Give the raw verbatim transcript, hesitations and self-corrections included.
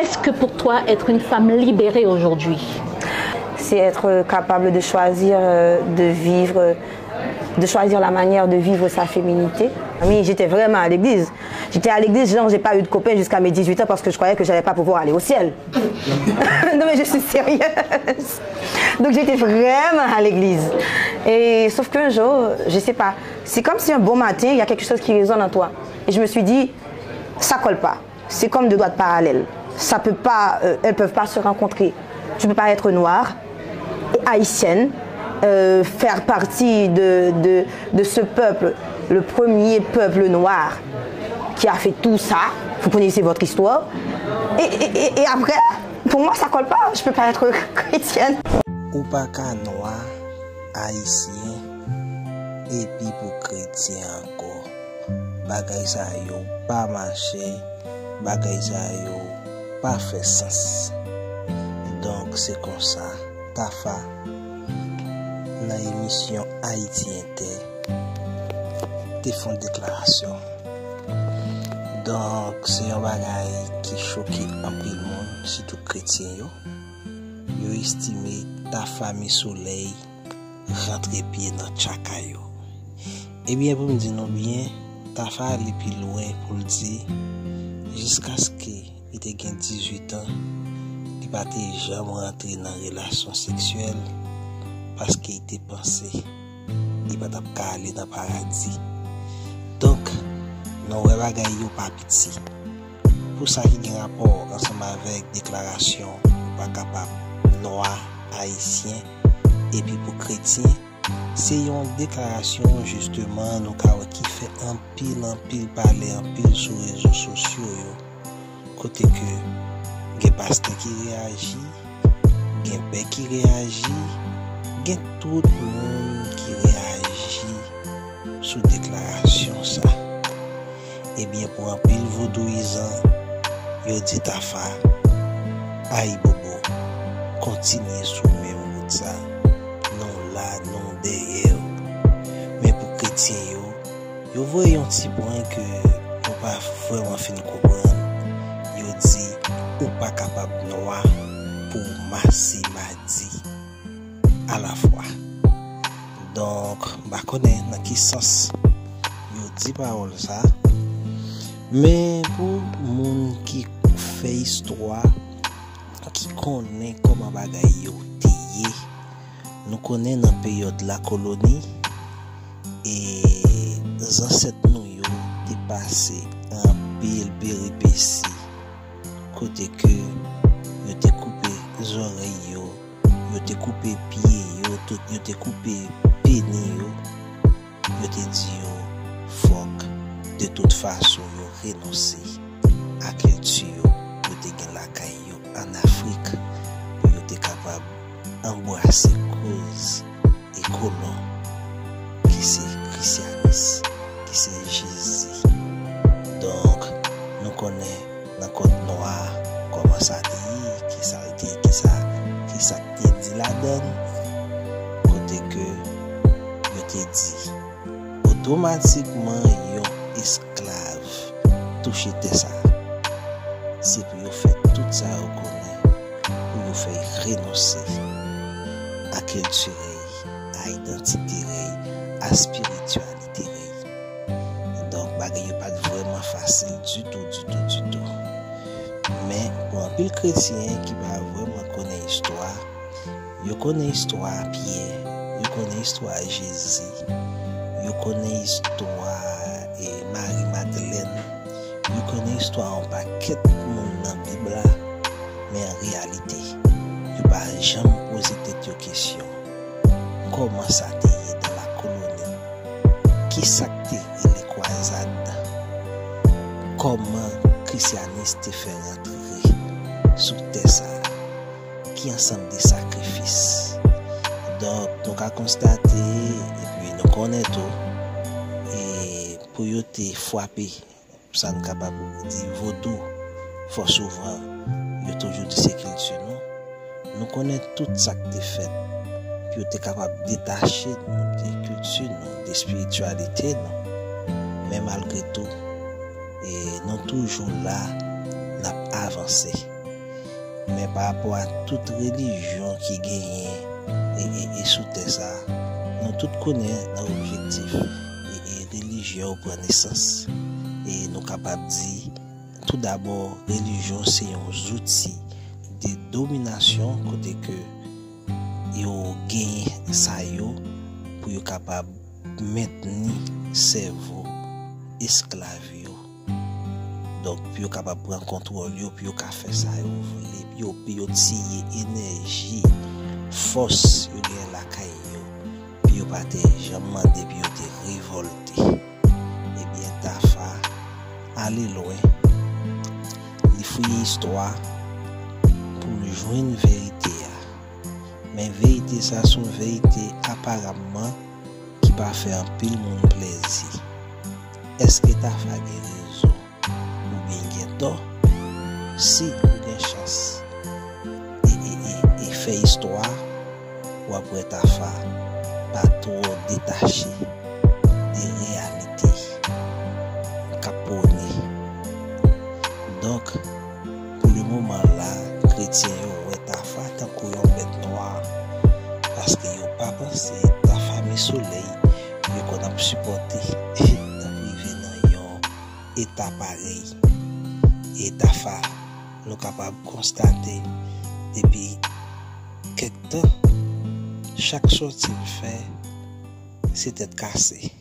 Qu'est-ce que pour toi être une femme libérée aujourd'hui ? C'est être capable de choisir euh, de vivre, de choisir la manière de vivre sa féminité. Oui, j'étais vraiment à l'église. J'étais à l'église, genre, j'ai pas eu de copain jusqu'à mes dix-huit ans parce que je croyais que j'allais pas pouvoir aller au ciel. Non, mais je suis sérieuse. Donc, j'étais vraiment à l'église. Et sauf qu'un jour, je sais pas, c'est comme si un bon matin, il y a quelque chose qui résonne en toi. Et je me suis dit, ça colle pas. C'est comme deux doigts de parallèle. Ça peut pas, euh, elles peuvent pas se rencontrer. Tu peux pas être noire et haïtienne, euh, faire partie de, de, de ce peuple, le premier peuple noir qui a fait tout ça. Vous connaissez votre histoire. Et, et, et, et après, pour moi, ça colle pas. Je peux pas être chrétienne. Ou pa ka nwa, ayisyen, epi pou kretyen ankò. Bagay sa yo pa mache, bagay sa yo pa fè sans. Donk se konsa, Tafa, nan emisyon Ayiti Entè, te fè yon deklarasyon. Donk se yon bagay ki choke anpil moun, sitou kretyen yo. Yo estime Tafa Misolèy rantre pye nan tchaka yo. Ebyen, pou m di nou byen, Tafa ale pi lwen pou l di, jiskaske li te gen dizuit an, li pa te janm rantre nan relasyon seksyèl paske li te panse li pa t ap ka ale nan paradi. Donk, nou wè bagay yo pa piti. Pou sa ki gen rapò ansanm avèk deklarasyon ou pa kapab nwa, ayisyen, epi pou kretyen, se yon deklarasyon jisteman nou ka wè ki fè anpil, anpil pale, anpil sou rezo sosyo yo, kote ke gen pastè ki reyaji, gen pè ki reyaji, gen tout moun ki reyaji sou deklarasyon sa. Ebyen, pou anpil vodouyizan, yo di Tafa, ayibobo, kontinye sou menm wout sa. Nou la, nou dèyè w. Men pou kretyen yo, yo voye yon ti pwen ke nou pa vrèman fin konprann. Yo di, ou pa kapab nwa pou w mase madi alafwa. Donk, m pa konnen nan ki sans yo di pawòl sa, men pou moun ki fè istwa, ki konnen kòman bagay yo te ye, nou konnen nan peryòd lakoloni, e zansèt nou yo te pase anpil peripesi, kote ke yo te koupe zòrèy yo, yo te koupe pye yo, tout, yo te koupe peni yo, yo te di yo fòk de tout fason yo renonse a kilti yo, yo te gen lakay yo ann Afrik, pou yo te kapab anbrase koz e kolon ki se krisyanis, ki se Jezi. Donk, nou konnen nan Kòd Nwa, kòman sa te ye, kisa l te, kisa, kisa k te di ladan l, kote ke yo te di, otomatikman yon esklav touche tè sa, se pou yo fè tout sa yo konnen pou yo fè renonse a kilti rèy, a idantite rèy, a espirityalite rèy. Donk, bagay yo pa t vrèman fasil ditou, ditou, ditou. Men, pou anpil kretyen ki pa vrèman konnen istwa, yo konnen istwa Pyè, yo konnen istwa Jezi, yo konnen istwa e Mari Madlèn, yo konnen istwa yon pakèt moun nan Bib la, men an reyalite, yo pa janm poze tèt yo kesyon, kòman sa te ye nan lakoloni? Kisa k te rele kwazad? Kòman krisyanis te fè rantre sou tè sa a? Ki ansanm de sakrifis? Donk, nou ka konstate, epi nou konnen tou, e pou yo te frape sa n kapab di vodou, fò souvan yo toujou di se kilti nou. Nou konnen tout sa k te fèt pou yo te kapab detache nou de kilti nou, de espirityalite nou. Men malgre tou, e nou toujou la, n ap avanse. Men pa rapò a tout relijyon ki genyen e, e, e sou tè sa, nou tout konnen nan objektif e, e relijyon yo pran nesans. E nou kapab di, tou dabò, relijyon se yon zouti de dominasyon kote ke yo genyen sa yo pou yo kapab mentni sèvo esklav yo. Donk, pou yo kapab pran kontwòl yo, pou yo ka fè sa yo vle, pou yo, pou yo tiye enèji, fòs yo genyen lakay yo, pou yo pa te janm mande pou yo te revòlte. Ebyen, Tafa ale lwen, li fouye istwa pou l jwenn verite a. Men verite sa se yon verite aparamman ki pa fè anpil moun plezi. Èske Tafa gen rezon oubyen gen tò? Si ou gen chans e, e, e, e fè istwa, w ap wè Tafa pa twò detache de reyalite k ap pwone. Donk, pou le moman la, kretyen yo wè Tafa tankou yon bèt nwa, paske yo pa panse Tafa Men Solèy yo konn ap sipòte t ap rive nan yon eta parèy. E Tafa, nou kapab konstate depi kèk tan, chak sòti l fè, se tèt kase.